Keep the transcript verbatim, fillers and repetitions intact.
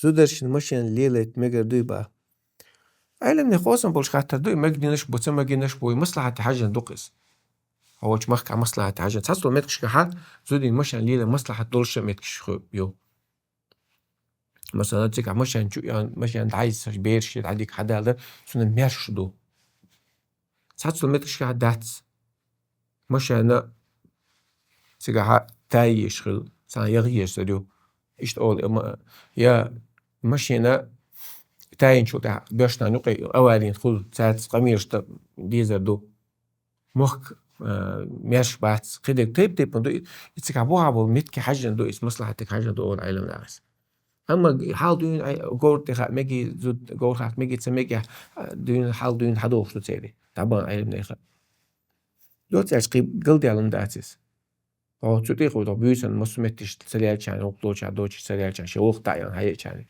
Зударшна машен лелайта мегар дуй ба? Ӏилманех хозан болуш хаттар ду, и мегдинаш бу, ца мегинаш бу, и маслахьате хьажжан ду-кх иза. Хьо волчу махкахь маслахьате хьажжан. Цхьаццалц меттигашкахь зудийн машен лело маслахьат долуш а меттигаш ю. Масала, цигахь машен чу ян, машен дӀайисаш, бераш дӀадика хьадалар, цунна маьрша ду. Цхьаццалц меттигашкахь дац. Машена цигахь тай еш хила, цхьана яха еш ца ю. Иштта олу, ма-, я машена тайначул тӀаьхьа боьршнана юкъе аварийна хуьлу, цаьрца къамелаш дан дезар ду. Мохк, а, маьрша бац, кхидерг тайп-тайпана ду, и цигахь бухахь болу меттиге хьажжан ду, иза маслахьатиг хьажжан ду олу Ӏилманехь. Амма хьал дуьйна, ай, говр тӀе хаа меги, зуда говр хаа меги, ца меги, а, дуьйна, хьал дуьйна хьадохуш ду церий. ДӀабахан Ӏилманеха. Доццаьрча кхин галдаьлла дац иза. Хьо цу тӀе хьо, хьо буьйсан массо меттигаш ца лелчарна, гӀуллакх долчарна, доцуш ца лелчарна, шен воккха дӀа а ян хьаечарна.